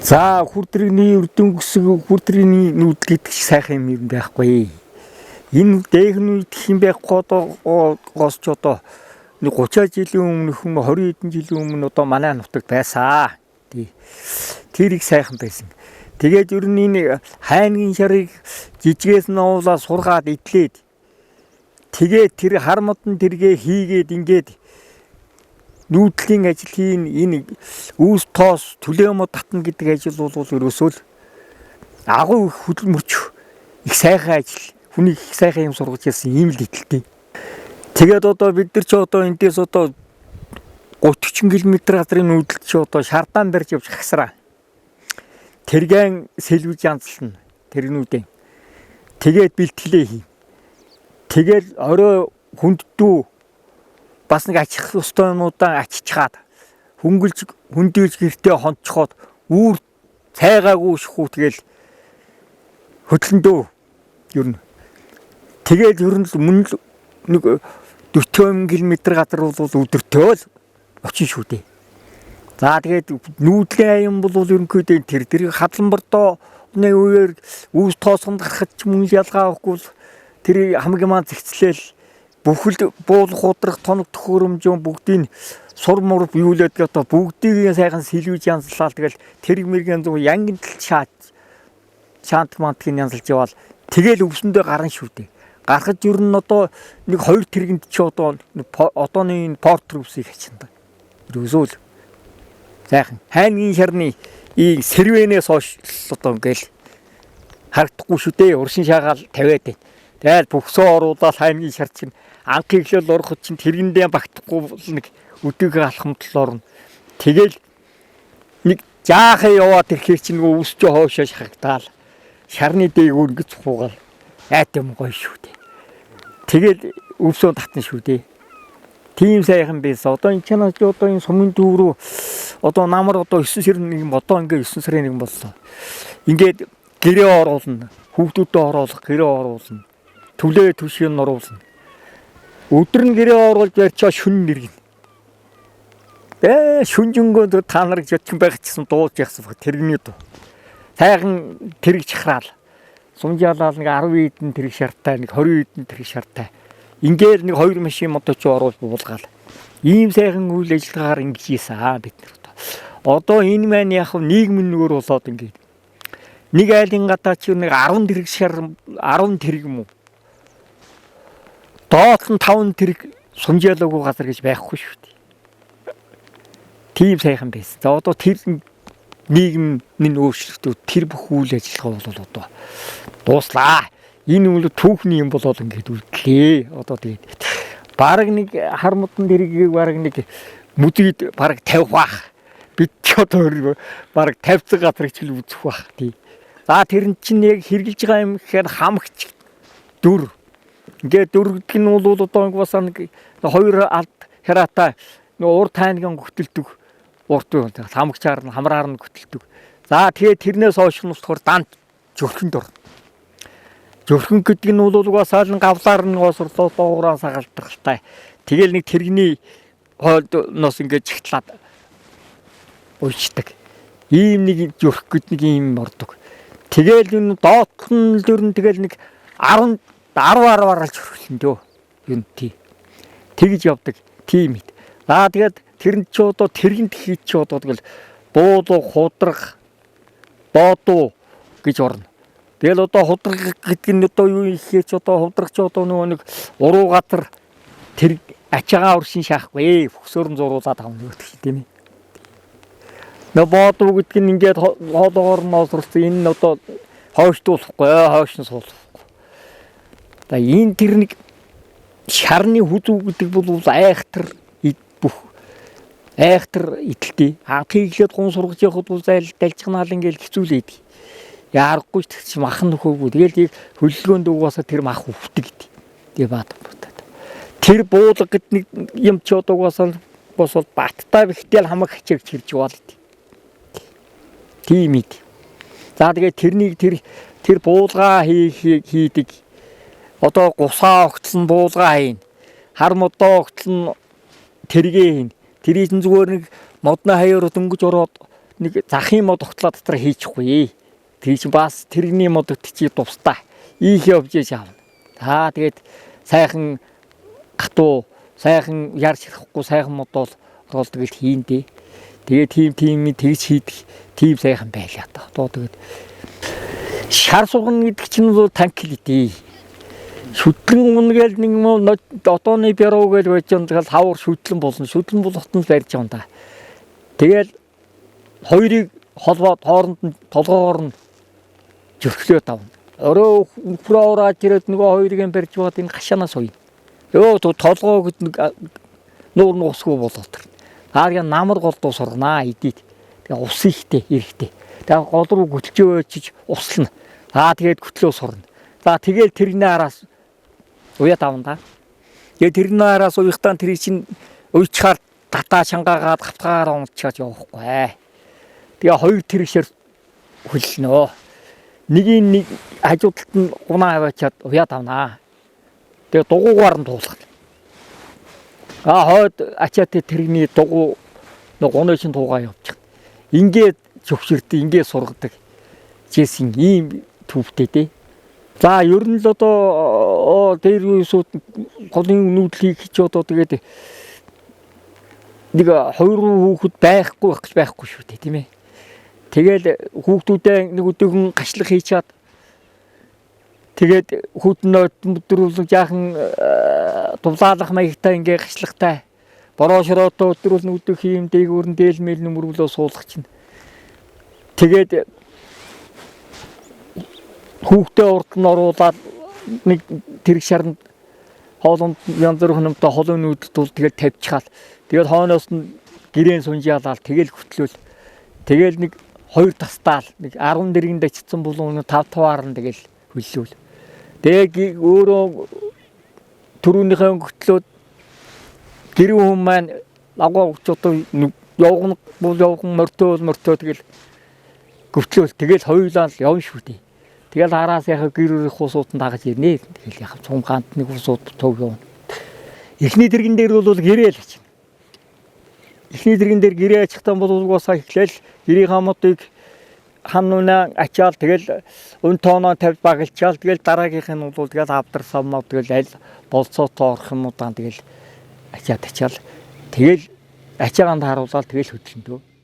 За, хүр дэрэгний өрдөнгөсөг, хүр дэрэгний нүүдэл гэдэг шиг сайхан юм юм байхгүй. Энэ дээхэн үед гэх юм байхгүй, одоо гоос ч одоо нэг 30 жилийн өмнөх юм, 20 хэдэн жилийн өмнө одоо манай нутагт байсан. Тий. Тэр их сайхан байсан. Тэгээд ер нь энэ хайнгийн шарыг жижигээс нь уулаа сургаад идлээд, тэгээд тэр хар модон тэргээ хийгээд, ингээд нүүдлийн ажил хийн, энэ үүс тоос төлөө мод татна гэдэг ажил бол ерөөсөө л агуу их хөдөлмөрч, их сайхан ажил, хүний их сайхан юм сургаж ясан ийм л итэлтэй. Тэгээд одоо бид нар ч одоо эндээс одоо 30 км газрын нүүдэлд чи одоо шардаан барьж явж хагсраа. Тэргэн сэлвэж янзлна тэрнүүдээ. Тэгээд бэлтгэлээ хий. Тэгээд орой хүнддүү бас нэг ачих ёстой юмудаа ачичхаад, хөнгөлж хөндөөж гэртээ хонцоход үүр цайгаагүй шхүү, тэгэл хөдлөндөө ер нь. Тэгээд ер нь л мөн л нэг 40 км газар бол өдөртөө л очин шүү дээ. За, тэгээд нүүдлийн аян бол ерөнхийдөө тэр хадлан бордооны үеэр үүс тоосгонд гарахад ч мөн ялгаа авахгүй л тэр хамгийн маань зэгцлээл бүхэл буулах, худрах, тоног төхөөрөмжөн бүгдийг сур мур биүүлээд одоо бүгдийг сайхан сэлвэж янзлал, тэгэл тэрэг мэрэгэн зүг янгинтал шааж шаант мантгийг янзалж яваал, тэгэл өвсөндөө гарan шүү дээ. Гарахад ер нь одоо нэг хоёр тэргэнд чи одоо одооны энэ портер өвсийг хачиндаг. Ерөөсөө л сайхан хайнгийн шарны ийм сэрвэнээс хойш одоо ингээл харагдахгүй шүү дээ. Уршин шаагаал тавиад байна. Тэгэл бүхсөө оруулаад хайнгийн шар чинь анх эхлэл ороход чинь тэргэндээ багтахгүй нэг өдөөг алхамтал орно. Тэгэл нэг жаахан яваад ирэхээр чинь нөгөө өсчөө хоошоо шахагдаал. Шарны дээгүүр ингэж цухуугаал айт юм гоё шүү дээ. Тэгэл өвсөө татна шүү дээ. Тийм сайхан байсан. Одоо энэ ч одоо энэ сумын төв рүү одоо намар одоо 9 сарын 1, одоо ингээ 9 сарын 1 боллоо. Ингээд гэрээ оруулна. Хүүхдүүдэд оруулах гэрээ оруулна. Түлээ түшийг нь оруулна. Өдөр нь гэрээ оруулж барьчаа шүн нэргэн. Шүнжэнгөө та нар жодчин байх гэсэн дуулж явсан баг тэрэгний дуу. Сайхан тэрэг чахраал. Сумжаалал нэг 10 хэдэн тэрэг шартай, нэг 20 хэдэн тэрэг шартай. Ингээл нэг хоёр машин модоо чи оруулж буулгаал. Ийм сайхан үйл ажиллагаагаар ингэж хийсэн аа бид нар одоо. Одоо энэ маань яг нийгмийн нүгэр болоод ингээд нэг айлын гадаа чи нэг 10 тэрэг шар, 10 тэрэг юм уу? Доод нь 5 тэрэг сумжаалаагүй газар гэж байхгүй шүү дээ. Тийм сайхан байсан. За, одоо тэр нийгэм нь өөрчлөгдөв. Тэр бүх үйл ажиллагаа бол одоо дууслаа. Энэ үйл түүхний юм болоод ингээд үлдлээ. Одоо тэгээд бараг нэг хар модон дэргийг бараг нэг мүдгийд бараг 50 бах. Бид ч одоо бараг 50 цаг газар хичээл үзэх бах тий. За, тэр нь чинь яг хэрглэж байгаа юм гэхээр хамагч дүр. Ингээд дүр гэдэг нь бол одоо бас нэг хоёр алд хяраатай нөгөө урд тайнгийн хөтэлдэг урд хамагчаар нь хамраар нь хөтэлдэг. За, тэгээд тэрнээс хойш нь болохоор данд жөрхөнд орно. Жөрхөн гэдэг нь бол угаасаа л гавлаар нь гоосрлоо доогоороо сагалдахaltaй. Тэгэл нэг тэрэгний хойлдноос ингээд чигтлаад уйчдаг. Ийм нэг жөрх гэд нэг ийм ордог. Тэгэл энэ доот нь л ер нь тэгэл нэг 10 10 10-аар л жөрхлөн дөө. Ер нь тий. Тэгж явдаг. Тийм мэт. За, тэгээд тэрэнд чи одоо тэргэнд хийч чи одоо тэгэл буулуу, худрах, боодуу гэж орно. Тэгэл одоо худрах гэдэг нь одоо юу ихээр ч одоо худрах ч одоо нөгөө нэг уруу газар тэр ачаагаа уршин шаахгүй фөксөр нь зуруулаад авна гэдэг тийм ээ. Нөө боодуу гэдэг нь ингээд хоолоогоор нь осруулсан, энэ нь одоо хойштуулахгүй, хойш нь суулгахгүй. За, энэ тэр нэг шарны хүзүү гэдэг бол айхтар бүх айхтар итэлтэй. Анхын эхлээд гун сургаж явахад бол зайл далжигнаал ингээл хэцүүлээд. Яарахгүй ч чи мах нөхөөгүй. Тэгэл хөллөгөөнд угаасаа тэр мах өвдөг гэдэг. Тэгээ баад бутаад. Тэр буулга гэд нэг юм чи одоо угаасаа бос бол баттай бихтэл хамаг хачээг чирж яваал гэдэг. Тийм ээ. За, тэгээ тэрнийг тэр тэр буулгаа хийдэг. Одоо гусаа огтлон буулгаа хийн. Хар модоо огтлон тэргээ хийн. Тэрийг нь зүгээр нэг модны хаяар дөнгөж ороод нэг захын мод огтлоо дотор хийчихгүй. Тэр чинь бас тэрэгний мод чи тусдаа. Ийх явж яж аавна. За тэгээд сайхан гатуу, сайхан ярч хэрхгүй сайхан мод бол оролдог л хийн дээ. Тэгээд тийм тэгж хийдэг тийм сайхан байлаа та. Одоо тэгээд шар сургана гэдэг чинь бол танк л дээ. Шүтлэн унна гээл нэг юм одооны бяруу гээл байж юм тэгэл хавар шүтлэн болно. Шүтлэн болоход нь барьж байгаа юм да. Тэгэл хоёрыг холбоод хооронд нь толгоогоор нь зөрхлөөд авна. Орой үхрээ ороод ирээд нөгөө хоёрыг нь барьж байгаад энэ гашаанаас уйна. Өө толгоо гэд нэг нуур нуусгүй болоод тэр. Аарга намар голдуу сурнаа идээд. Тэгээ ус ихтэй эрэхтэй. Тэгээ гол руу гүтлжөө очиж услана. Аа тэгээд гүтлөө сурна. За тэгэл тэрний араас уяад авна да. Тэгээ тэрний араас уяхтаа тэрийг чинь уйчхаар татаа шангаагаад хавтгаар унчаад явахгүй. Тэгээ хоёр тэрэгшэр хөлнөө. Нэгийн нэг хажуу талд нь гунаа аваачаад уяад авнаа. Тэгээ дугуугаар нь туулгана. А хойд ачаатай тэрэгний дугуй нэг гунаа чинь туугаа явчих. Ингээд зөвшөрдөг, ингээд сургадаг. Жэсэн ийм төвтэй дээ. За ер нь л одоо дээр үсүүд голын нүүдлийг хийж одоо тэгээд нэг хоёр хүүхэд байхгүй байх гэж байхгүй шүү дээ, тийм ээ. Тэгэл хүүхдүүдээ нэг өдөөгөн гашлах хийчаад тэгээд хүүтнөө өдрүүлэн жаахан дувлаалах маягтай ингээ гашлахтай бороо шороотой өдрүүлэн өдөх юм дээгүүр нь дээлмэл нөмрүүлөө суулгах чинь. Тэгээд хүүхдээ урд нь оруулаад нэг тэрэг шаранд хоолунд янз бүрийн хөнөмтэй холын нүүдэлт бол тэгэл тавьчихаал. Тэгээд хойноос нь гэрээн сунжаалал тэгэл хөтлөөл. Тэгэл нэг хоёр тастаал нэг 10 дэргэнд ачицсан болон 5 таваар нь тэгэл хөллөөл. Тэгээ өөрөө түрүүнийхээ хөтлөөд гэрэн хүн маань агуу өгч одоо явган бол явган морьтой бол морьтой тэгэл гөвтлөөл тэгэл хоёулаа л явна шүү дээ. Тэгэл араас яг гэр өрөх усууд нь дагаж ирнэ. Тэгэл яг цум гант нэг усууд цуг явна. Эхний тэрэгэн дээр бол гэрээ л ачна. Эхний тэрэгэн дээр гэрээ ачихтан бол угсаа эхлээл гэрийнхаа модыг хан нунаа ачаал тэгэл өн тооноо тавь багалчаал тэгэл дараагийнх нь бол тэгэл авдар саммаа тэгэл аль болцоотой орох юмудаан тэгэл ачаад ачаал тэгэл ачаагаанд харуулаад тэгэл хөдлөндөө.